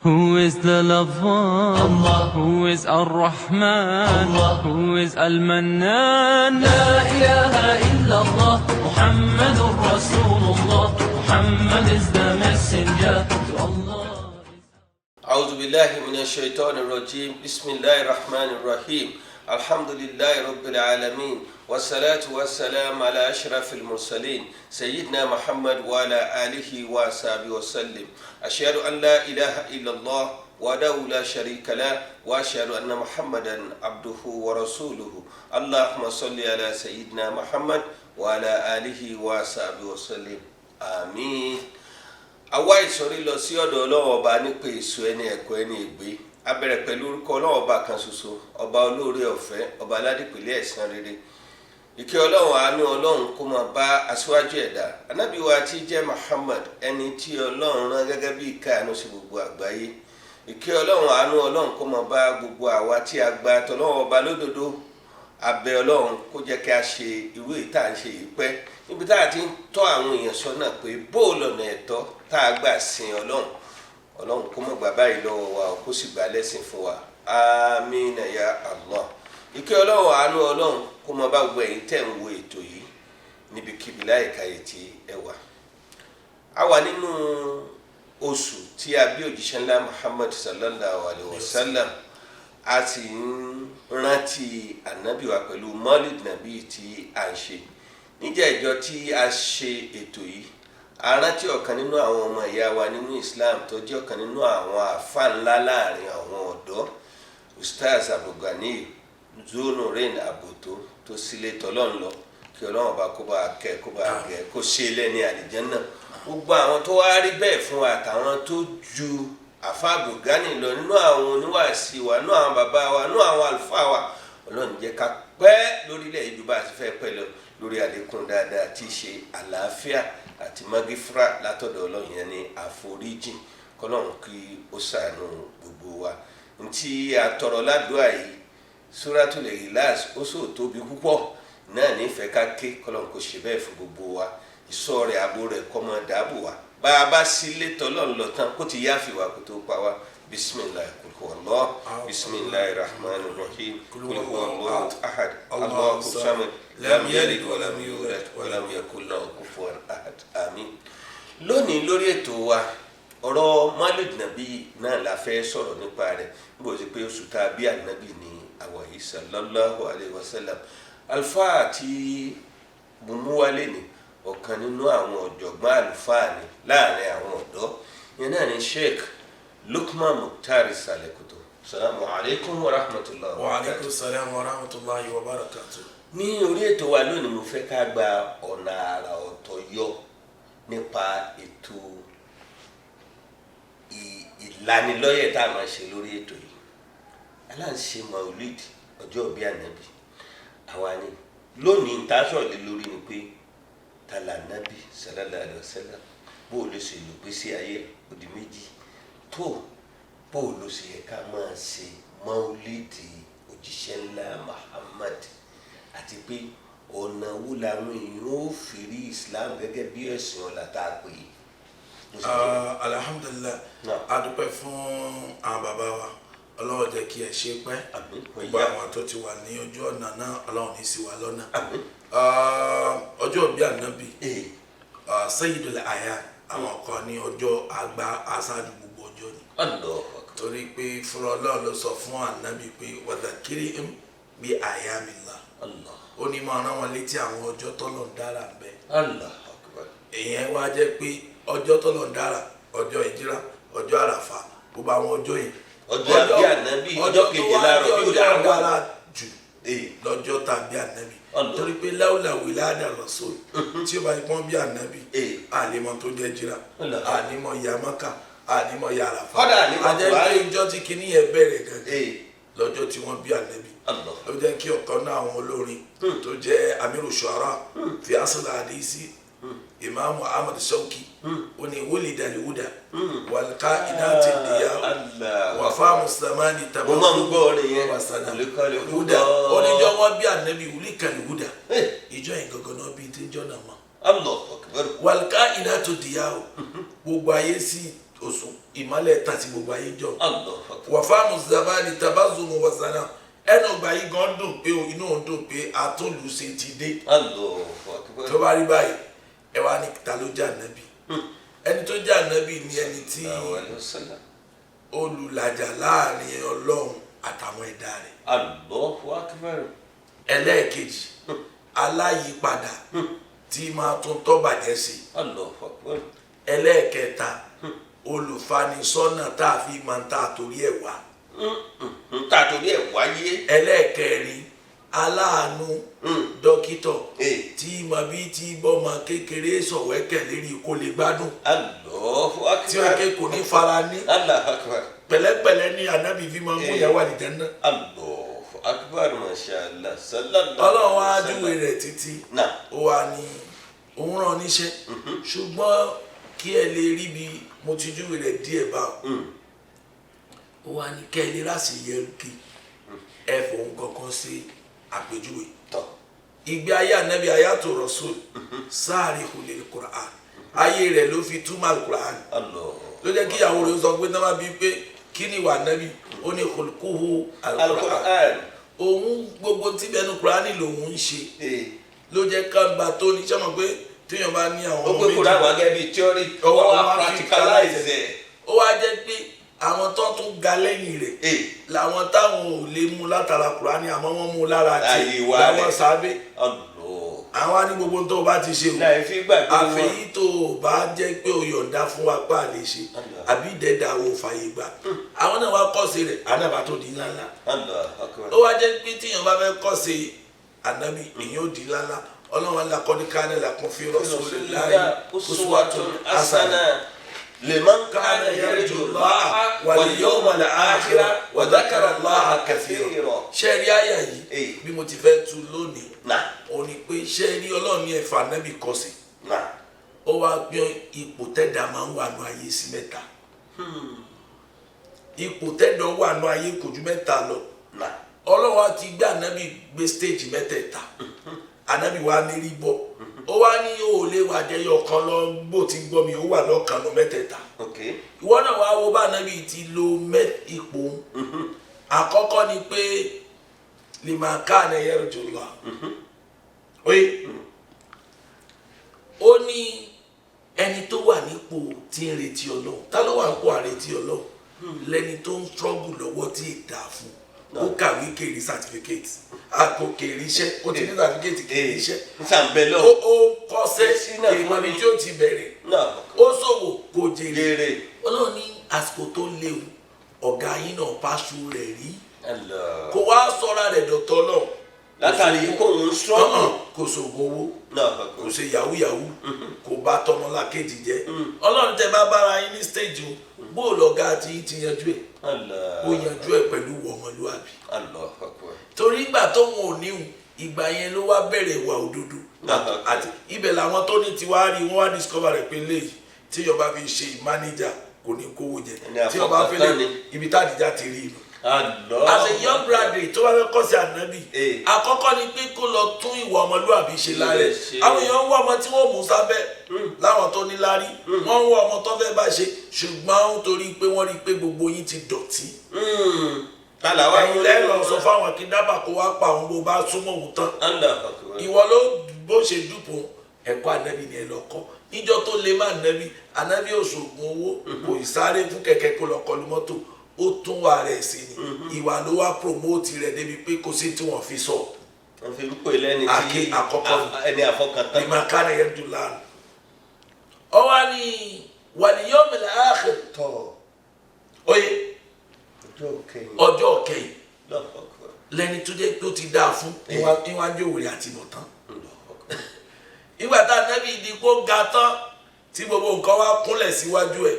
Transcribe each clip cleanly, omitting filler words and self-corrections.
Who is the lover? Allah. Who is Ar-Rahman? Allah. Who is Al-Mannan? لا إله إلا الله Muhammadur Rasulullah. Muhammad is the messenger to Allah. أعوذ بالله من الشيطان الرجيم. بسم الله الرحمن الرحيم. الحمد لله رب العالمين، والصلاة والسلام على أشرف المرسلين، سيدنا محمد وعلى آله وصحبه وسلم. أشهد أن لا إله إلا الله وحده لا شريك له، وأشهد أن محمدا عبده ورسوله. اللهم صل على سيدنا محمد وعلى آله وصحبه وسلم. آمين. Àwa ìsọ̀rí lọ sí ọ̀dọ̀ Ọlọ́run Ọba nípa èso ẹni ẹ̀kọ́ ẹni ìgbé. A bẹ̀rẹ̀ pẹ̀lú orúkọ Ọlọ́run Ọba kan ṣoṣo, Ọba olóore ọ̀fẹ́, Ọba aládìpẹ̀lẹ̀ ẹ̀san rere. Ìkẹ́ Ọlọ́run, àánú Ọlọ́run kó máa bá aṣíwájú ẹ̀dá, Anábì wa tí jẹ́ Muhammad, ẹni tí Ọlọ́run rán gẹ́gẹ́ bí ìkáàánú sí gbogbo àgbáyé. Ìkẹ́ Ọlọ́run, àánú Ọlọ́run kó máa bá gbogbo àwa tí a gba tọlọ́run Ọba lódodo. Abẹ Ọlọ́run kó jẹ́ kí a ṣe irú èyí tá à ń ṣe yìí pẹ́, níbi tá a ti ń tọ́ àwọn èèyàn sọ́nà pé bó lọ́nà ẹ̀tọ́ tá a gbà sin Ọlọ́run. Ọlọ́run kó mọ̀ gbà báyìí lọ́wọ́ wa, kó sì gbà lẹ́sìn fún wa. Àmín ya Allah. Ìkẹ́ Ọlọ́run, àánú Ọlọ́run kó mọ bá gbogbo ẹ̀yin tẹ̀ ń wo ètò yìí níbikíbi láìka ètí ẹ wà. A wà nínú oṣù tí a bí òjíṣẹ́ ńlá Muhammad sallallahu alayhi wa sallam. A sì ń rántí Ànábì wa pẹ̀lú Maulid Nabi tí a ń ṣe. Níjẹ́ ìjọ tí a ṣe ètò yìí, a rántí ọ̀kan nínú àwọn ọmọ ìyá wa nínú Islam tó jẹ́ ọ̀kan nínú àwọn àfa ńlá láàrin àwọn ọ̀dọ́, Ustaz Abdulgani Zonorain Aboto, tó sílé tọ́lọ́n lọ. Kí Ọlọ́run bá kó bá kẹ́, kó bá gẹ̀, kó ṣe lẹ́ni àlìjẹ́nnà. Gbogbo àwọn tó wá rí bẹ́ẹ̀ fún wa, àtàwọn tó ju àfa Abdulgani lọ nínú àwọn oníwàásí wa, nínú àwọn bàbá wa, nínú àwọn àlùfáà wa, Ọlọ́run jẹ́ ká pẹ́ lórílẹ̀ yìí ju bá a ti fẹ́ pẹ́ lọ, lórí àlékún dáadáa tí í ṣe àlàáfíà àti magifra látọ̀dọ̀ Ọlọ́run, yẹn ní àforíjìn. Kọlọ́run kí ó ṣàánú gbogbo wa. Ntí àtọ̀rọ̀ ládùúgbò yìí, Suratul Ikhlas, ó sò tóbi púpọ̀ náà nífẹ̀ẹ́ ká ké. Kọlọ́run kò ṣe bẹ́ẹ̀ fún gbogbo wa. Ìṣọ́ rẹ̀, ààbò rẹ̀ kó máa dáàbò wa bá a bá sílé tọ́lọ́run lọ tán, kó ti yáfi wa kó tó pa wá. Bisimilahi kul huwa Allah, bisimilahi rahman rahim, kul huwa Allahu ahad, Allahu samad, lam yalid walam yulad walam yakul lahu kufuwan ahad. Àmín. Lónìí lórí ètò wa, ọ̀rọ̀ Maulid Nabi náà la fẹ́ sọ̀rọ̀ nípa rẹ̀, bó ṣe pé oṣù tá a bí Ànábì ní àwàyí sallallahu alayhi wa sallam. Alfáà tí mo mú wálé ní, ọ̀kan nínú àwọn ọ̀jọ̀gbọ́n àlùfáà ni láàrin àwọn ọ̀dọ́ yẹn náà ni Sheikh Lukman Mukhtar Salekoto. Salamu alaykum wa rahmatulah. Wa aleykum salam wa rahmatulahi wa barakatu. Ní orí ètò wa lónìí, mo fẹ́ ká gba ọ̀nà àrà ọ̀tọ̀ yọ nípa ètò ìlanilọ́yẹ̀ tá a máa ṣe lórí ètò yìí. Aláǹṣe maulid, ọjọ́ ìbí Ànábì àwa ni. Lónìí, tá a sọ̀rọ̀ lé lórí ni pé ta là Nábì sallallahu alaihi wasallam, bó o lè ṣe lògbésí ayé òdì méjì tó, bó o lọ ṣe yẹ ká máa ṣe maulid òjíṣẹ́ ńlá Muhammad, àti pé ọ̀nà wo làwọn èèyàn ó fi rí Islam gẹ́gẹ́ bí ẹ̀sìn ọ̀la tá a pè é. Bó ṣe jẹ́. Alhamdulilah. Náà. A dúpẹ́ fún àwọn bàbá wa. Ọlọ́run jẹ́ kí ẹ ṣe pẹ́. Àmín. Gbogbo àwọn tó ti wà ní ojú ọ̀nà náà, Ọlọ́run ní sí wa lọ́nà. Àmín. Ọjọ́ ìbí Ànábì, Sayyidul Aya, àwọn kan ní ọjọ́ àgbà aṣáájú gbogbo ọjọ́ ni. Allahu Akbar. Torí pé fúnra Ọlọ́run ló sọ fún Ànábì pé wadhakkirhum bi ayyamillah. Allah. Ó ní máa rán wọn létí àwọn ọjọ́ tọ́lọ̀ ń dára ń bẹ. Allahu Akbar. Èèyàn wá jẹ́ pé ọjọ́ tọ́lọ̀ ń dára, ọjọ́ ìjírá, ọjọ́ Àràfà, gbogbo àwọn ọjọ́ yẹn. Ọjọ́ àbí Ànábì, ọjọ́ kejìlá tó wá Rabiul jẹ́ ọjọ́ Awwal. dára jù lọ́jọ́ tàbí Ànábì. Torí pé lawla wilada rasul, tí ó bá ti pọ́n bí Ànábì, àlèmọ̀ tó jẹ́ jíra, Allah. ànímọ̀ yamaka, ànímọ̀ yàrá. Kọ́dà ànímọ̀ Àjẹ́ pé Kùránì. ìjọ tí kinní yẹn bẹ̀rẹ̀ gangan lọ́jọ́ tí wọ́n bí Ànábì. Allah. Ló jẹ́ kí ọ̀kan náà àwọn olórin tó jẹ́ amiru shuara fi asala hadisi, Imaamu Ahmad Shauki, ó ní wulida lihuda wàlká iná ti diya Allah. wàfà musamani Mo máa ń gbọ́ orin yẹn. Wasana Wùlíkàlì huda. huda. Oníjọ́ wọn bí Ànábì, wùlíkàlì huda, ìjọ yẹn gangan náà bí tí ń jọ́ náà mọ́. Allahu Akbar. Wàlká iná tó diya o, gbogbo ayé sí. Oṣù ìmọ́lẹ̀ tàn sí gbogbo ayé jọ. Allahu akbar. Wàfáàmù zamani tabazumu wasana, ẹnu ọgbà yìí gan dùn pé inú òun dùn pé atúnlùṣe ti dé. Allahu akbar. Tó bá rí báyìí, ẹ wá ní ta ló jẹ́ ànábì? Ẹni tó jẹ́ ànábì ni ẹni tí Sallallahu alaihi wasallam. olùlàjà láàrin Ọlọ́run àtàwọn ẹ̀dá rẹ̀. Allahu akbar. Ẹlẹ́ẹ̀kejì, aláyípadà tí máa tún tọ́ bàjẹ́ sí. Allahu akbar. Ẹlẹ́ẹ̀kẹta, olùfanisọ́nà tá a fi máa ń tà torí ẹ̀ wá. N ta torí ẹ̀ wáyé. Ẹlẹ́ẹ̀kẹrin, aláàánú dókítọ̀ tí ma bí tí bọ́mọ kékeré sọ̀wẹ́kẹ̀ lérí kó lè gbádùn, Allahu tí ó akbar. ké kò ní fara ní. Allahu akbar. Pẹ̀lẹ́pẹ̀lẹ́ ní ànábì fi máa ń mú ìyàwó àlìjánnà. Allahu akbar, masha Allah, sallallahu Ọlọ́run wá alaihi júwe wasallam. rẹ̀ títí. Náà. Ó wá ní òun rán níṣẹ́, ṣùgbọ́n kí ẹ lè rí bí mo ti júwe rẹ̀ díẹ̀ bá ó wá ní kẹ́ ẹ lè ráṣì yẹrùkì, ẹ fòun kankan sí àpèjúwe. Tọ́. Ìgbé ayé ànábì, ayatò rasul sáàrí hulil Qur'an, ayé rẹ̀ ló fi túmọ̀ al-Qur'an. Allah. Ló jẹ́ kí ìyàwó rẹ̀ sọ pé náà bíi pé kí ni ìwà ànábì? Ó ní khulquhu al-Qur'an. Al-Qur'an. Òun gbogbo tí bẹnu Qur'ani lòun ń ṣe. Ee. Ló jẹ́ ká gba tó ní sọ́mọ pé téèyàn bá ní àwọn Ó ọmọ gbé méjì, Quran wá gẹ́gẹ́ bíi theory. Ó Ó wá wá practicalize ẹ̀. Ó wá jẹ́ pé àwọn tó tún ga lẹ́yìn rẹ̀ Ee. làwọn táwọn ò lè mú látara Kùránì, àmọ́ wọ́n mú lára Láyé tí wa làwọn rẹ̀. sábẹ́. Allah. Àwọn á ní gbogbo tó o bá ti ṣe o, Láì fi gbàgbé wọn. àfẹ́yí tó o bá jẹ́ pé o yọ̀ǹda fún wa pa lè ṣe, Allah. àbí ìdẹ́dà wo fàyè gbà, àwọn náà wá kọ́ sí rẹ̀, àwọn náà bá tó di ńláńlá. Allah akbar. Ó wá jẹ́ pé tíyàn bá fẹ́ kọ́ sí ànábì, èyàn ò di ńláńlá. Ọlọ́run laqad kana lakum fi rasulillahi uswatun hasana liman kana yarju Allaha wal yawmal akhira wa dhakara Allaha kathira. Ṣé rí àyà yìí? Eh. Bí mo ti fẹ́ tu lónìí, Náà. ó ní pé ṣé rí, Ọlọ́run ní ẹ̀fà ànábì kọ́ sí. Náà. Ó wá pín ipò tẹ́dà máa ń wà nù ayé sí mẹ́ta. Ipò tẹ́dà wà nù ayé kò ju mẹ́ta lọ. Náà. Ọlọ́run á ti gbé ànábì gbé stage mẹ́tẹ̀ẹ̀ta. Ànábì wa mérí bọ́, ó wá ní ó lè wà jẹyọ kan lọ. Bó ti gbọ́ mi, ó wà lọ́kàn nù mẹ́tẹ̀ẹ̀ta. Ok. Ìwọ náà wá wo bá ànábì ti lo mẹ́ ipò òun. Àkọ́kọ́ ni pé liman kana yarjullah. Oye, ó ní ẹni tó wà nípò tí ń retí Ọlọ́run. Ta ló wà nípò àretí Ọlọ́run? Lẹni tó ń struggle lọ́wọ́ tí ì dà fún, ó kàwé kèrè certificate, àkó kèrè iṣẹ́, ó ti ní certificate, kèrè iṣẹ́. Nsàmbẹ́ lọ. Ó kọ́ṣẹ́, Sí náà kèrè fún mi. tí ó ti bẹ̀rẹ̀. Náà. Ó ṣòwò, kò jèrè. Jèrè. Ọlọ́run ní àsìkò tó léwu, ọ̀gá yín náà pàṣẹ rẹ̀ rí. Allah. Kò wá sọ́ra rẹ̀ dọ̀tọ̀ náà. Látàrí kó ń struggle. Kò sògùn owó, Náà. kò ṣe yahoo yahoo, kò bá tọmọlàkejì jẹ́. Ọlọ́run, tẹ bá bára yín ní stage o, bóòlù ọ̀gá àti yín ti yanjú ẹ̀? Allah. Ó yanjú ẹ̀ pẹ̀lú ọmọlúwàbí. Allah akbar. Torí ìgbà tóun ò níhun, ìgbà yẹn ló wá bẹ̀rẹ̀ ìwà òdodo. Àti ibẹ̀ làwọn tó ní tiwa rí, wọ́n wá discover rẹ̀ pé léyìí tí ìjọba fi ṣe manager kò ní kówó jẹ. Ẹni tí ọba fi lè àfọkàntán ni. ibi tádìjà ti rí inú. Allah. As a young graduate tó bá fẹ́ kọ́ sí ànábì, Eh. àkọ́kọ́ ni pé kó lọ tún ìwà ọmọlúwàbí ṣe lára ẹ̀. Ṣe. Àwọn èèyàn ń wá ọmọ tí wọ́n mú sábẹ́ láwọn tó ní lárí, wọ́n ń wá ọmọ tó fẹ́ bá ṣe, ṣùgbọ́n nítorí pé wọ́n rí i pé gbogbo yín ti dọ̀tí. Tala wa. Ẹ̀yin lẹ́nu sọ fáwọn kidnapper kó wá pa òun bó bá súnmọ́ òun tán. Allah akbar. Ìwọ ló bó ṣe dúpọ̀ ẹ̀kọ́ ànábì ni ẹ lọ kọ́ níjọ́ tó lè má ànábì. Ànábì òṣògùn owó, kò ì sáré fún kẹ̀kẹ́ kó lọ kọlu mọ́tò, ó tún wà rẹ̀ sí ni. Ìwà ló wá promote rẹ̀ débi pé kò sí tí wọ́n fi sọ. Wọ́n fi ń pè lẹ́ni tí Àkọ́kọ́ ni. ẹni àfọkàntán. Liman kana yarju Allah. Ọwọ́ ni wal yawmil akhir. Tọ́. Oye. Ọjọ́ kẹyìn. Ọjọ́ kẹyìn. Allahu akbar. Lẹ́ni tó jẹ́ pé ó ti dáa fún níwájú òwúrẹ́ àti ìmọ̀tán. Allahu akbar. Ìgbà tá ànábì di kó ga tán, tí gbogbo nǹkan wá kúnlẹ̀ síwájú ẹ̀,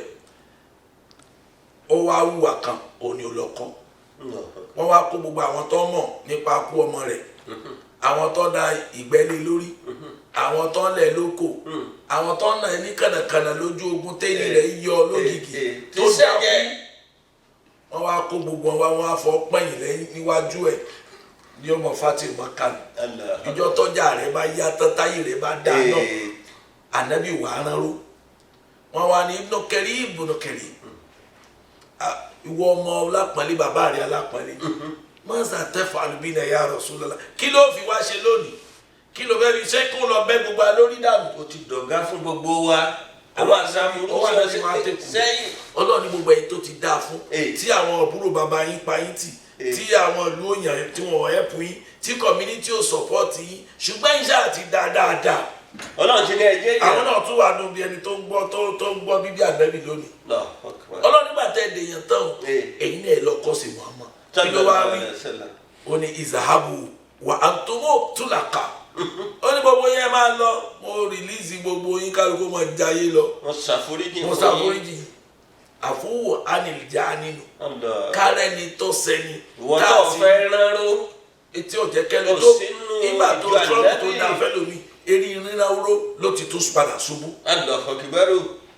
ó wá hùwà kan, òní ò lọ́kọ́. Allahu akbar. Wọ́n wá kó gbogbo àwọn tó mọ̀ nípa kú ọmọ rẹ̀, àwọn tó da ìgbẹ́lé lórí, àwọn tó lẹ̀ lóko, àwọn tó nà ní kànàkànà lójú ogun, téyìn rẹ̀ yọ lógìgì tó Tí dákú. sẹ́jẹ̀. Wọ́n wá kó gbogbo wọn wá, wọ́n á fọ pẹ́yìn lẹ́yìn níwájú ẹ̀ ní ọmọ Fatima kanu. Allah. Ìjọ tọ́jà rẹ̀ bá yá tán, táyì rẹ̀ bá dá náà, Ee. ànábì wà á ránró. Wọn wá ní Ibnu Karim, Ibnu Karim. Ah, ìwọ ọmọ ọlápọ̀nlé, bàbá rẹ̀ alápọ̀nlé, mọ́sà tẹ́fà alubina ya Rasulullah, kí ló fi wá ṣe lónìí? Kí ló fẹ́ fi ṣe kó lọ bẹ́ gbogbo alórí dànù? Ó ti dọ̀gá fún gbogbo wa. Àwọn àṣàmúlò Ó wà lọ́sí máa tẹ̀kù. sẹ́yìn. Ọlọ́run ní gbogbo ẹ̀yin tó ti dáa fún, Eh. tí àwọn àbúrò bàbá yín pa yín tì, Eh. tí àwọn ìlú òyàn tí wọ́n ẹ̀pù yín, tí community ò support yín, ṣùgbọ́n iṣẹ́ àti dáadáa. Ọlọ́run ti ní ẹjẹ́ yẹn. Àwọn náà tún wà nù bí ẹni tó ń gbọ́ tó ń gbọ́ bíbí ànábì lónìí. Allahu Akbar. Ọlọ́run nígbà tẹ́ ẹ̀ dèèyàn tán o, Eh. ẹ̀yin náà ẹ lọ kọ́ sí Muhammad. Kí ló wá Sallallahu wí? alaihi wasallam. Ó ní izahabu wa antumu tulaka. Ó ní gbogbo yẹn máa lọ, mo release gbogbo yín, kálukú máa jayé lọ. Wọ́n ṣàforíjì Mo fún yín. ṣàforíjì àfúwò ánìjà nínú Allah. kárẹ́ni tó sẹ́ni. Ìwọ tó fẹ́ ránró. Etí ọ̀jẹ̀ kẹlẹ́ Kò tó sínú nígbà tó ìjọ Trump tó Ànábì. dá fẹ́lómi eré ríránwó ló ti tún padà ṣubú. Allahu Akbar.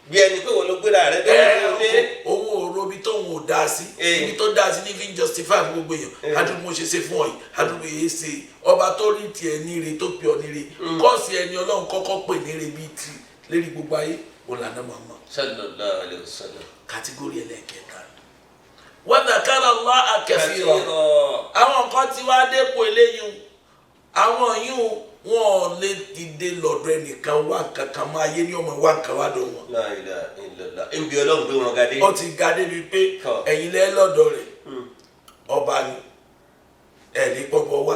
Bí ẹni pé wọ́n ló gbéra rẹ̀ dẹ́rẹ́ lé. Owó òru ibi tóun ò dáa sí, Eh. ibi tó dáa sí ní fi ń justify fún gbogbo èèyàn. Adúgbò mo ṣe ṣe fún ọ yìí, adúgbò yìí ṣe ọba tó rí tiẹ̀ níre tó pè ọ níre kọ́ọ̀sì ẹni Ọlọ́run kọ́kọ́ pè níre bíi ti lérí gbogbo ayé òun làná màmá. Sallallahu alaihi wasallam. Category ẹlẹ́ẹ̀kẹta, wa dhakara Allaha kathira. Kathira. Àwọn kan ti wá dépò eléyìí, àwọn yìí wọn ò lè dìde lọ́dọ̀ ẹnìkan wá kankan máa yé ní ọmọ wá nǹkan wá dọ̀ wọn. La ilaha illallah. Nbí Ọlọ́run gbé wọn ga dé. Ó ti ga débi pé Kọ. ẹ̀yin lẹ́ lọ́dọ̀ rẹ̀, ọba ni ẹ̀rí pọ̀pọ̀ wá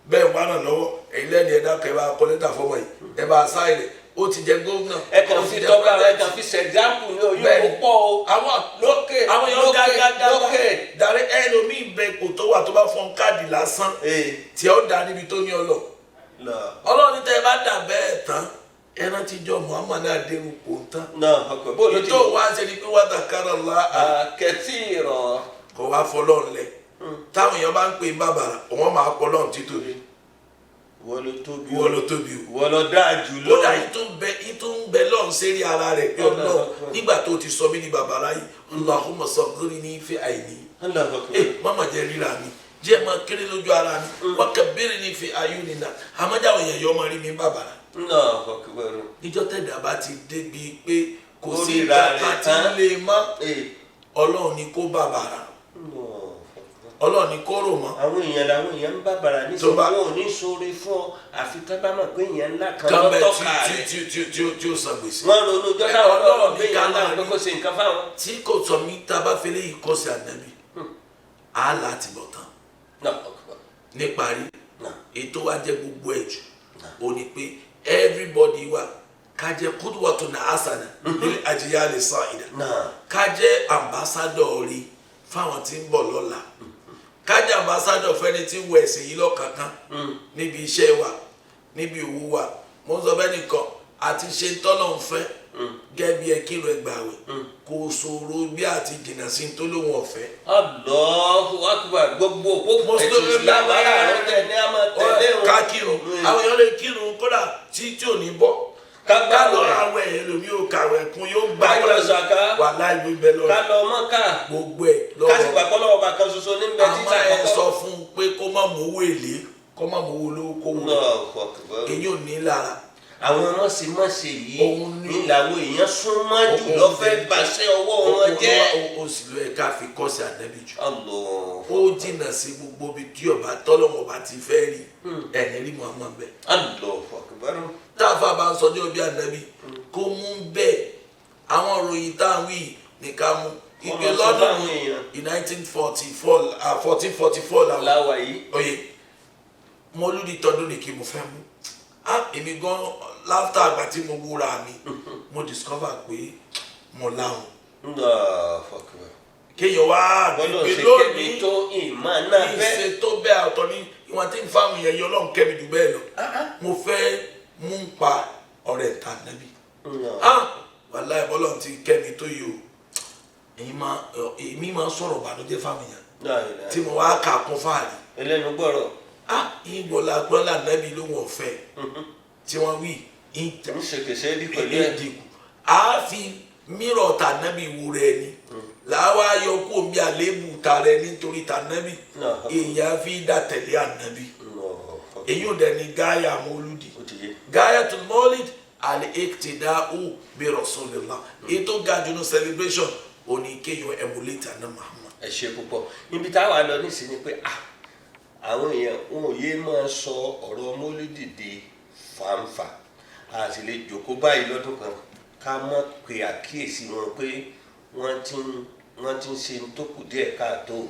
bẹ́ẹ̀ wá ràn lọ́wọ́. Ẹ̀yin lẹ́ni ẹ̀dá kẹ́ ẹ bá kọ́ lẹ́tà fọmọ yìí, ẹ bá sáì rẹ̀. Ó ti jẹ gómìnà, Ẹ kàn ó ti fi jẹ tọ́ka, ẹ president. kàn fi ṣẹ̀gáàpù ní oyún Bẹ́ẹ̀ni. ó pọ̀ o. Àwọn Lókè, àwọn èèyàn lókè, ga ga ga lókè. darí ẹlòmíì bẹ kò tó wà tó bá fọn káàdì lásán tí ó dá níbi tó ní ọlọ. Lọ. Ọlọ́run tẹ́ ẹ bá dà bẹ́ẹ̀ tán, ẹ rántí jọ Muhammad náà dérú kò ń tán. Náà ọkọ̀ bó ló ti. Ìtò wá ṣe ni pé wá dàkárà la Kathira. kò wá fọlọ́run lẹ̀. Táwọn èèyàn bá ń pè bàbàrà, wọ́n máa pọlọ́run títóbi. Wọ́n ló tóbi. Wọ́n ló tóbi o. Wọ́n ló dáa jù lọ. Kódà yìí tó ń bẹ lọ́n sérí ara rẹ̀ pé Ọlọ́run, nígbà tó ti sọ mí ní bàbàrà yìí, Allahumma saghirni fi àìní. Allahu Akbar. Ẹ mama jẹ́ ríra mi, jẹ́ máa kéré lójú ara mi, wa kabbirni fi ayunina, àmọ́jà àwọn èèyàn yọ ọmọ rí mi bàbàrà. Allahu Akbar. Níjọ́ tẹ̀dá bá ti débi pé kò Ó sí ríra rẹ̀ kankan tí tán. ń lè mọ́, Ee. Ọlọ́run ni kó bàbàrà, Allahu Akbar. Ọlọ́run ni kó rò mọ́. Àwọn èèyàn làwọn èèyàn ń bàbàrà ní Tó bá- wọn ò ní sóore fún ọ àfi tá bá mọ̀ pé èèyàn ńlá kan kan ló bẹ tọ́ka tí rẹ̀. tí tí tí tí ó san gbèsè. Wọ́n ronú ọjọ́ táwọn Ọlọ́run ọlọ́run ní gbé ká èèyàn ńlá máa pé rí. kó ṣe nǹkan fáwọn. Tí kò sọ mí tá a bá fẹ́ léyìí kọ́ sí ànábì á láti bọ̀ tán. Allahu Akbar. Níparí, Náà. ètò wa jẹ́ gbogbo ẹ̀ jù ó ní pé everybody wa ká jẹ́ qudwatun hasana lil ajyali sa'ida. Náà. Ká jẹ́ ambassador rí fáwọn tí ń bọ̀ lọ́la, ká jẹ́ ambassador fẹ́ni tí ń wọ ẹ̀sìn yìí lọ́kànkán níbi iṣẹ́ wa, níbi òwò wa. Mo ń sọ bẹ́ẹ̀ nìkan àti ṣe tọ́lọ̀ ń fẹ́ gẹ́gẹ́ bí ẹ kírun ẹgbàá wẹ̀ kò ṣòro bí àti jìnnà sí tó lóun ọ̀fẹ́. Allahu Akbar. Gbogbo òpó ẹ̀sìn Mùsùlùmí Islam aráàlú tẹ̀ ní a máa tẹ̀lé o. Ká kírun, àwọn èèyàn lè kírun kódà tí ò ní bọ́. Ká ká lọ gbààwẹ̀. àwẹ̀, ẹlòmíì ò kàwẹ̀ kún yóò gbà. Ká yọ sàká. Wà láì gbígbẹ Ká lọ́rọ̀ lọ Mọ́kà. gbogbo ẹ̀ Ká sì lọ́rọ̀. gbà pé Ọlọ́run ọba kan ṣoṣo ní bẹ Àmọ́ títà ẹ kọ́kọ́. sọ fún un pé kó má mú owó èlé, kó má mú owó olówó kówó rẹ̀. Allahu Akbar. Èyí ò ní lára. Àwọn mọ̀símọ̀sí yìí Òun ni- ní làwọn èèyàn súnmọ́ jù lọ fẹ́ bàṣẹ ọwọ́ wọn jẹ́. Ó sì lọ ẹ̀ka fi kọ́ sí ànábì jù. Allah. Ó jìnnà sí gbogbo ibi tí ọba tọ́lọ́wọ́n ọba ti fẹ́ rí ẹ̀ní rí Muhammad bẹ́ẹ̀. Allahu Akbar. Táàfà bá ń sọjọ́ bí ànábì kó mú bẹ́ẹ̀, àwọn ìròyìn tá à ń wí ní ká mú ìpè Wọ́n máa sọ lọ́dún fáwọn èèyàn. in 1944, 1444 làwọn Láwa yìí. Oye mọlúdi tọdún ní kí mo fẹ́ mú. Ah, èmi gan láfítà àgbà tí mo wúra mi, mo discover pé mo láwọn. Allahu Akbar. Kéèyàn wá Bọ́lọ̀ pé ṣe kẹ́mi lónìí tó ìmọ̀ náà fẹ́. ìṣe tó bẹ́ẹ̀ ọ̀tọ̀ ní ìwọ̀n tí ń fáwọn èèyàn yọ. Ọlọ́run kẹ́mi jù bẹ́ẹ̀ lọ, mo fẹ́ mú un pa ọ̀rẹ́ ìta nẹ́bí. Ah, wàláhì, bọ́lọ̀ ti kẹ́mi tó yìí o, èmi máa sọ̀rọ̀ bànújẹ́ fáwọn èèyàn tí mo wá kà kún fáàrí. Ẹlẹ́nu gbọ́rọ̀. Ah, ìwọ̀lá gbọ́lá nẹ́bí ló wọ̀n fẹ́ tí wọ́n wí ìjà Ń ṣe kèsè dí pẹ̀lú ẹ̀. ìdìkù a fi mírọ̀ tànẹ́bí wo rẹ ni làwa yọ kó mi àléébù tààrẹ nítorí tànẹ́bí. Náà. Èèyàn fi dá tẹ̀lé ànẹ́bí. Èyí ò dẹ̀ ní gáyà mọ́lúdì. Ó ti yé. Gáyà tó mọ́lìd àlẹ́ èkìtìdá ó bí Rasulillah, èyí tó ga jù ní celebration. Ó ní kéèyàn emulate àná Muhammad. Ẹ ṣe púpọ̀. Ibi táwa lọ nísìnyí ni pé àwọn èèyàn wọn ò yé máa sọ ọ̀rọ̀ mólídì di fàǹfà. A sì lè jòkó báyìí lọ́dún kan ká mọ̀ pé àkíyèsí wọn pé wọ́n ti ń ṣe tó kù díẹ̀ káàtó.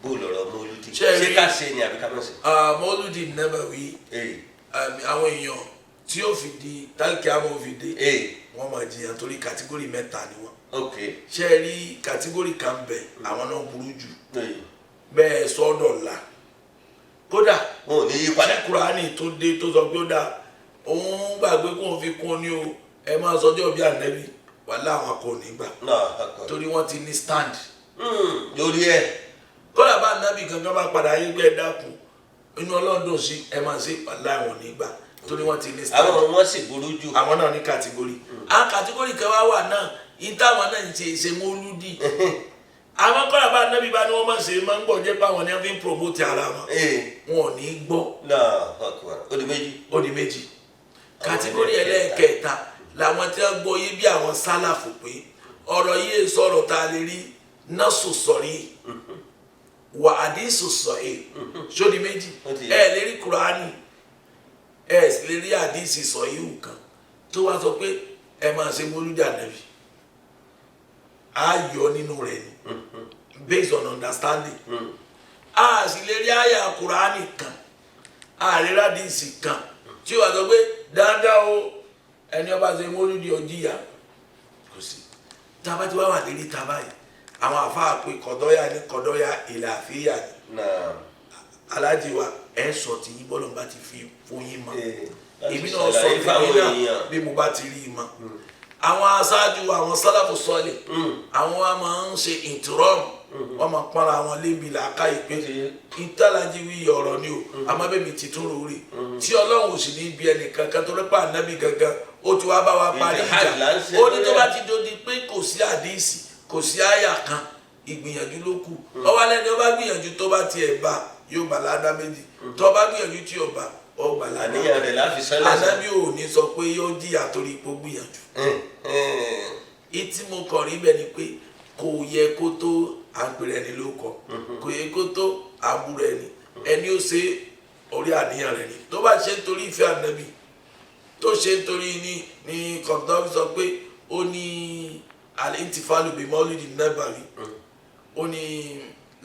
Bó lọ̀rọ̀ mólídì? Ṣé ẹ ṣé rí- ká ṣe ni àbí ká má ṣe? Mọ́lúdì Nabawi, Ee. àwọn èèyàn tí ó fi di tálíkì àmọ́ fi dé, Ee. wọ́n máa jiyàn torí category mẹ́ta ni wọ́n. Ṣé ẹ rí category kan bẹ̀, àwọn náà burú jù. Bẹ́ẹ̀ sọ́dọ̀ la kódà Wọn ò ní yí padà. tí Kúránì tó dé tó sọ pé ó dáa, òun gbàgbé kóun fi kún ní o, ẹ máa sọjọ́ bí ànẹ́bí wàhálà, àwọn kò ní gbà Náà akọ. torí wọ́n ti ní stand. Lórí ẹ. Kódà bá ànábì gangan bá padà yín pé ẹ dákun, inú Ọlọ́run dùn sí ẹ máa ṣe, wàhálà, àwọn ò ní gbà torí wọ́n ti ní stand. Àwọn wọn sì burú jù. Àwọn náà ní category. Àwọn category kan wá wà náà yìí táwọn náà ń ṣe ṣe mọ́lúdì. Àwọn kódà bá ànábì bá ní wọ́n máa ṣe máa ń gbọ́ jẹ́ pé àwọn ni wọ́n fi ń promote ara wọn, wọn ò ní gbọ́. Náà akọ, ó di méjì. Ó di méjì. Category ẹlẹ́ẹ̀kẹta làwọn tí wọ́n gbọ́ yé bí àwọn sálàfù pé ọ̀rọ̀ yìí sọ̀rọ̀ tá a lè rí nọ́ọ̀sù sọ̀rí wà àdísù sọ̀rí sódi méjì. Ó ti yé. Ẹ lè rí Kùránì, ẹ sì lè rí àdísì sọ̀rí kan tó wá sọ pé ẹ máa ṣe mólúdì ànábì. Á yọ nínú rẹ̀ ni based on understanding. A sì lè rí àyà Kùránì kan, àríra àdísì kan tí wàá sọ pé dáadáa o, ẹni ọba ṣe mólúdì ọjíyà, kò sí. Tába tí wàá wà lérí tába yìí, àwọn àfáà pé kọ̀dọ́yà ní kọ̀dọ́yà ìlàfíà ní. Alájí wa, ẹ sọ tí yín bọ́lọ̀ bá ti fi fún yín mọ́. Láti Èmi náà sọ ṣàlàyé tèmi fáwọn náà èèyàn. bí mo bá ti rí i mọ́. Àwọn aṣáájú, àwọn sálàfù sọ́ọ̀lì, àwọn wa máa ń ṣe ìtúrọ́mù, wọ́n máa pọ́nra wọn lébi làákàyè pé ìtàlájí wí ọ̀rọ̀ ni o, àmọ́ bẹ́ẹ̀ mi ti tún rò rí tí Ọlọ́run ò sì ní bí ẹnìkan kan tó rẹ́pà ànábì gangan ó ti wá bá wa parí Ìjìhádì ìjà. là ń ṣe Ó ní tó lórí bá ẹ̀. ti dodi pé kò sí àdíìsì, kò sí àyà kan, ìgbìyànjú ló kù. Ọwọ́ alẹ́ ni ó bá gbìyànjú, tó bá tiẹ̀ bá, yóò bá ládá méjì. Tó bá gbìyànjú tí ò bá, ó gbà ládá. Àníyàn rẹ̀ láfi sẹ́lẹ̀. Ànábì ò ní sọ pé yóò jìyà torí ipò gbìyànjú. Ìtí mo kàn rí bẹ́ẹ̀ ni pé kò yẹ kó tó àpèrè ẹni ló kọ, kò yẹ kó tó àbúrò ẹni, ẹni ó ṣe orí àníyàn rẹ̀ ni. Tó bá ṣe nítorí ìfẹ́ ànábì, tó ṣe nítorí ní kọ̀ǹtọ́fì sọ pé ó ní al-intifalu bi maulidi nabawi, ó ní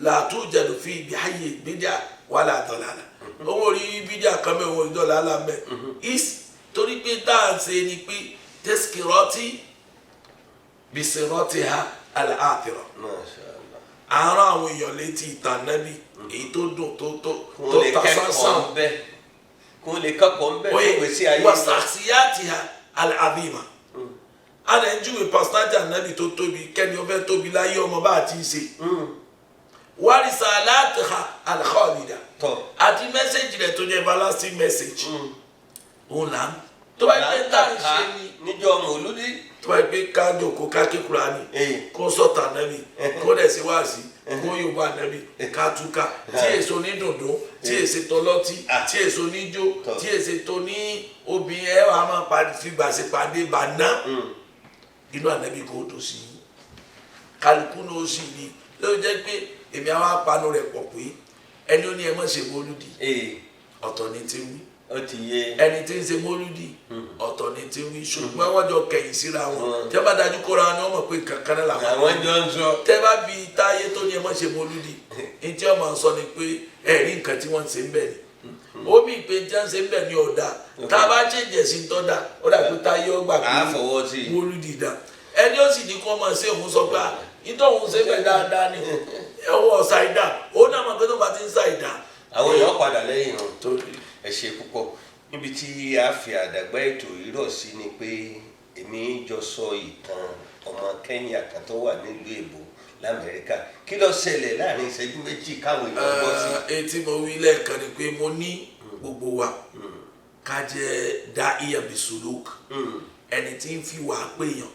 làtú jẹ̀dù fi ibi ayé bídíà wà látọ̀lálà, òun ò rí bídíà kan mẹ́, òun ò rí dọ̀làlà mẹ́ is, torí pé tá à ń ṣe ni pé tẹ́síkìrọ́tì bisirọ́tì ha al-akhirah. Masha Allah. Àárọ̀ àwọn èèyàn létí ìtàn nábì èyí tó dùn tó Kó tó lè ta kẹ́kọ̀ọ́ sánsán. ń bẹ́, kó lè kẹ́kọ̀ọ́ ń bẹ́ Oye, fún ìgbésí ayé wọn. Wasasiyati ha al-azima, a lè ń júwe personality ànábì tó tóbi, kẹ́ni ó fẹ́ tóbi láyé ọmọ bá a ti ṣe, warisalati ha al-khalida, àti message rẹ̀ tó jẹ́ everlasting message. Òun là ń tó bá yẹ pé tá à ń ṣe ni Níjọ́ mòlúdì. Tó bá yẹ pé ká jòkó ká ké Kùránì, kó sọ̀tà ànábì, kó dẹ̀ sí wáàsí, kó yòówó ànábì, ká túká tí èso ní dùndún, tí èso tọlọ́tí, tí èso níjó, tí èso tó ní obìnrin, ẹ wàá máa fìgbà sí pàdé bàná, inú ànábì kò tó sí i, kálukú náà ó sì ní ló jẹ́ pé èmi àwọn apanu rẹ̀ pọ̀ pé ẹni ó ní ẹ má ṣe mọ́lúdì, ọ̀tọ̀ ni ti wí. Ó ti yé. Ẹni tí ń ṣe mọ́lúdì, ọ̀tọ̀ ni ti wí, ṣùgbọ́n wọ́n jọ kẹ̀yìn síra wọn. Tí wọ́n bá dájú kóra wọn ni wọ́n mọ̀ pé nǹkan kan náà làwọn Àwọn jọ ń sọ. Tẹ́ bá bi táyé tó ní ẹ má ṣe mọ́lúdì, ní tí wọ́n máa ń sọ ni pé ẹ̀rí nǹkan tí wọ́n ń ṣe ń bẹ̀ ni ó bí ìpè tí wọ́n ń ṣe ń bẹ̀ ni ọ̀dà. Tá a bá ṣèjẹ̀ sí ń tọ́ da, ó dà pé táyé ó gbà pé À á fọwọ́ sí i. mọ́lúdì dá. Ẹni ó sì ní kó máa ṣe, òun sọ pé nítorí òun ṣe bẹ̀ dáadáa ni ẹ̀wọ̀n ṣàìdá, òun náà mọ̀ pé tó bá ti ń ṣàìdá. Àwọn èèyàn padà lẹ́yìn wọn. Torí Ẹ ṣe púpọ̀. Níbi tí a fi àdàgbà ètò rírọ̀ sí ni pé èmi jọ sọ ìtàn ọmọ Kenya kan tó wà nílùú èbó lamẹ́ríkà. Kí ló ṣẹlẹ̀ láàrin ìṣẹ́jú 2 káwọn èèyàn gbọ́ sí? Etí mo wí lẹ́ẹ̀kan ni pé mo ní gbogbo wa ká jẹ́ dá iyàbí suluk, ẹni tí ń fi wà á péyàn.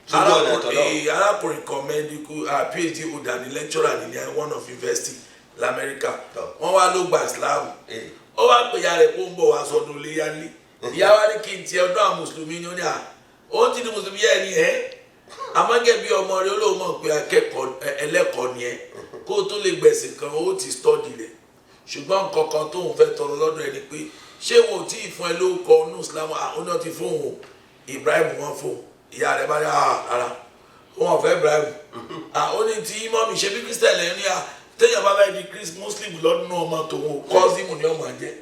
Sójú ọ̀nà tọ́lọ́. Arákùnrin kan, medical PhD holder ní, lecturer ní one of university lamẹ́ríkà. Wọ́n wá ló gba Islam. Ó wá pè ya rẹ̀ kó ń bọ̀ wá sọdún léyálé. Ìyá wa ní kí n tiẹ̀ ọdún àwọn mùsùlùmí ni. Ó ní à ó ti di mùsùlùmí yẹ́ ẹ ní ẹ́. Àmọ́ gẹ́gẹ́ bí ọmọ rẹ, olóhùn mọ̀ pé akẹ́kọ̀ọ́ ẹlẹ́kọ̀ọ́ ni ẹ, kó o tó lè gbẹ̀sìn kan ó ti study rẹ̀. Ṣùgbọ́n nǹkan kan tóun fẹ́ tọrọ lọ́dọ̀ ẹ ni pé, ṣé wọn ò tí ì fún ẹ lórúkọ inú Islam? Àwọn náà ti fóun o, Ibrahim wọn fóun. Ìyá rẹ̀ bá ní, "Ah, rárá, wọn ò fẹ́ Ibrahim." Ah, ó ní tí mummy ṣe bí Christian lẹ́yìn ní à téèyàn bá fẹ́ di Muslim lọ́dún náà, ọmọ tòun o, Kọ́símù ni ọmọ jẹ́.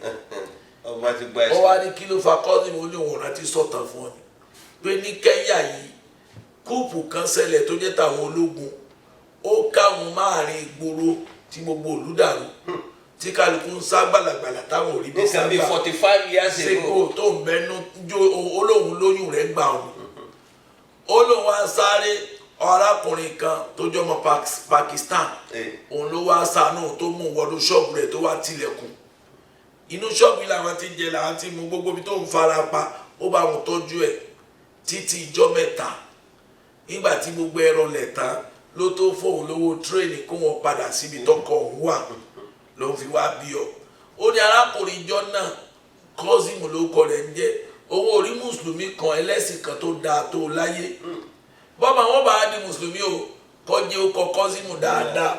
Ọba ti gba Ó ẹsẹ̀. wá ní kí ló fa Kọ́símù? Ó ní òun rántí sọ̀tàn fún ọ ni pé ní Kẹ́ńyà yìí, coup kan ṣẹlẹ̀ tó jẹ́ tàwọn ológun, ó káwọn márùn ìgboro tí gbogbo ìlú dàrú, tí kálukú ń sá gbàlàgbàlà táwọn ò rí bí Nǹkan bíi sábà 45 years ago. Ṣègbò tó ń bẹnu jó olóhùn lóyún rẹ̀ gbà òun, ó lóun wá sáré, arákùnrin kan tó jọmọ Pakistan, òun ló wá ṣàánú tó mú wọnú ṣọ́ọ̀bù rẹ̀, tó wá tilẹ̀kùn inú ṣọ́ọ̀bù yìí, làwọn ti ń jẹ, làwọn ti mú, gbogbo ibi tó ń fara pa, ó bá wọn tọ́jú ẹ̀ títí ijọ́ 3. Nígbà tí gbogbo ẹ̀rọ lẹ̀ tán, ló tó fóun lówó train kó wọn padà síbi tọkọ òun wà, ló ń fi wá bí ọ. Ó ní arákùnrin ìjọ náà, Kọ́sìmù lórúkọ rẹ̀ ń jẹ́, owó orí mùsùlùmí kan, ẹlẹ́sìn kan tó dáa tó láyé, bọ́mọ wọn bá di mùsùlùmí o, kọjá ó kọ Kọ́sìmù dáadáa,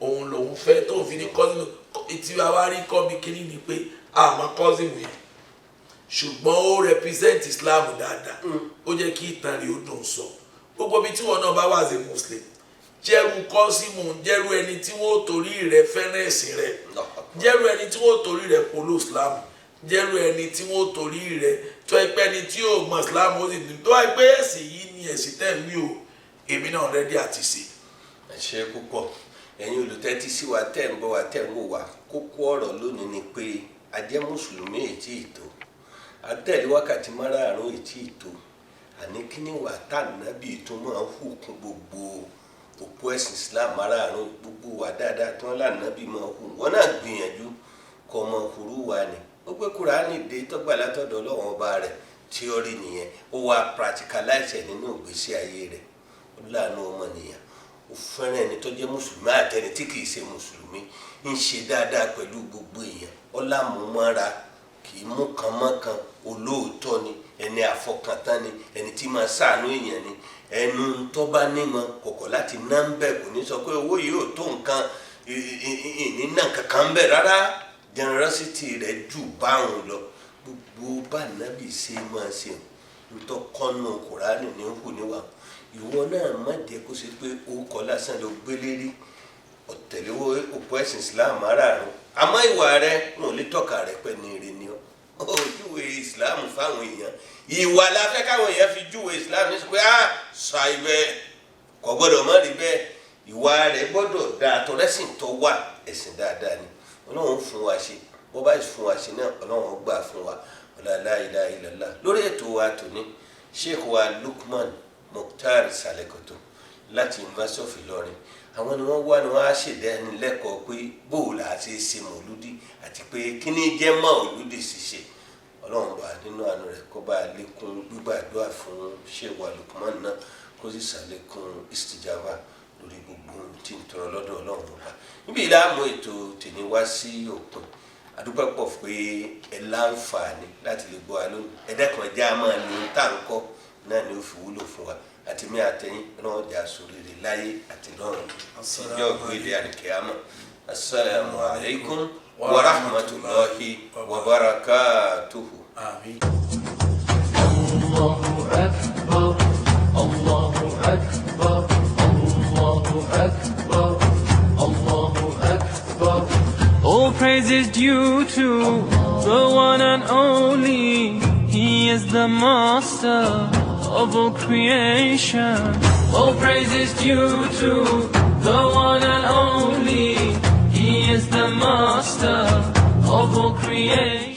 òun lòun fẹ́ tó fi ní Kọ́sìmù. Tí a wá rí kọ́ bí kíní ni pé àmọ́ Kọ́sìmù yẹn, ṣùgbọ́n ó represent Islam dáadáa, ó jẹ́ kí ìtàn rẹ̀ ó dùn sọ. Gbogbo ibi tí wọn náà bá wà as a Muslim, jẹ́rú Kọ́sìmù, jẹ́rú ẹni tí wọ́n torí rẹ̀ fẹ́ràn ẹ̀sìn rẹ̀, jẹ́rú ẹni tí wọ́n torí rẹ̀ polo Islam, jẹ́rú ẹni tí wọ́n torí rẹ̀ tó ẹ pé ẹni tí yóò mọ Islam, ó sì ní tó ẹ pé ẹ̀sìn yìí ni ẹ̀sìn tẹ̀ ń wí o, èmi náà ready àti ṣe. Ẹ ṣe púpọ̀, ẹ̀yin olùtẹ́tí sí wa, tẹ̀ ń bọ̀ wá, tẹ̀ ń wò wá. Kókó ọ̀rọ̀ lónìí ni pé a jẹ́ mùsùlùmí ètí ìtò, àtẹ̀lé wákàtí márààrún ètí ìtò, àní kíní wà tànàbí tó máa ń hù kún gbogbo òpó ẹ̀sìn Islam márààrún, gbogbo wà dáadáa tí wọ́n lànàbí máa hù, wọ́n náà gbìyànjú kọ́ ọmọ hurú wa ni. Ó gbé Kúránì dé tọ́gbà látọ̀dọ̀ Ọlọ́run ọba rẹ̀, theory nìyẹn, ó wá practicalize ẹ̀ nínú ìgbésí ayé rẹ̀. Ó láàánú ọmọnìyàn, ó fẹ́ràn ẹni tó jẹ́ mùsùlùmí àtẹni tí kìí ṣe mùsùlùmí, ń ṣe dáadáa pẹ̀lú gbogbo èèyàn, ó lámúmọ́ra, kì í mú kan mọ́kan, olóòótọ́ ni, ẹni àfọkàntán ni, ẹni tí máa ṣàánú èèyàn ni. Ẹnu tó bá nímọ̀ kọ̀kọ̀ láti ná ń bẹ̀, kò ní sọ pé owó yìí ò tó nǹkan, ìní náà kankan ń bẹ̀ rárá. Generosity rẹ̀ jù báwọn lọ. Gbogbo bá nábì ṣe máa ṣe ntọ́ kọ́nù Kùránì ní hù níwà. Ìwọ náà má jẹ́ kó ṣe pé orúkọ lásán ló gbélé rí ọ̀tẹ̀lẹ́wọ́ òpó ẹ̀sìn Islam márààrún, àmọ́ ìwà rẹ wọn ò lè tọ́ka rẹ pẹ́ ní ire ni ọ́. Ojúwe Islam fáwọn èèyàn, ìwà la fẹ́ káwọn èèyàn fi júwe Islam ní sọ pé ah, ṣàìbẹ́ kò gbọ́dọ̀ má rí bẹ́ẹ̀. Ìwà rẹ gbọ́dọ̀ dáa, tọ́lẹ́sìn tó wà, ẹ̀sìn dáadáa ni. Ọlọ́run fún wa ṣe, bó bá fún wa ṣe náà, Ọlọ́run gbà fún wa. Ọlá la ilaha illallah. Lórí ètò wa tòní, Sheikh wa Lukman Mukhtar Salekoto láti University of Ìlọrin, àwọn ni wọ́n wá ni wọ́n á ṣèdánilẹ́kọ̀ọ́ pé bóòlù àti ṣe mọ̀lúdì àti pé kí ni jẹ́ mọ̀lúdì ṣíṣe. Ọlọ́run bá nínú àánú rẹ̀ kó bá lékún gbígbàdúrà fún Sheikh wa Lukman náà, kó sì ṣàlékún istijaba lórí gbogbo ohun tí ń tọrọ lọ́dọ̀ Ọlọ́run ọba. Níbi ìlàmú ètò tèmi wá sí òpin. Adúpẹ́ pọ̀ pé ẹ láǹfààní láti lè gbọ́ wa lónìí. Ẹ dẹ́kun, ẹ jẹ́ a máa lo ohun tá à ń kọ́ náà ni ó fi wúlò fún wa àti mí àtẹ̀yìn náà jà sórí rẹ̀ láyé àti lọ́run ìjọ ìgbélé àlùkìyámà. Asalaamu alaykum wa rahmatulahi wa barakatuhu. Àmín. الله أكبر، الله أكبر، الله أكبر، الله أكبر. All praise is due to the one and only. He is the master of all creation. All praise is due to the one and only. He is the master of all creation.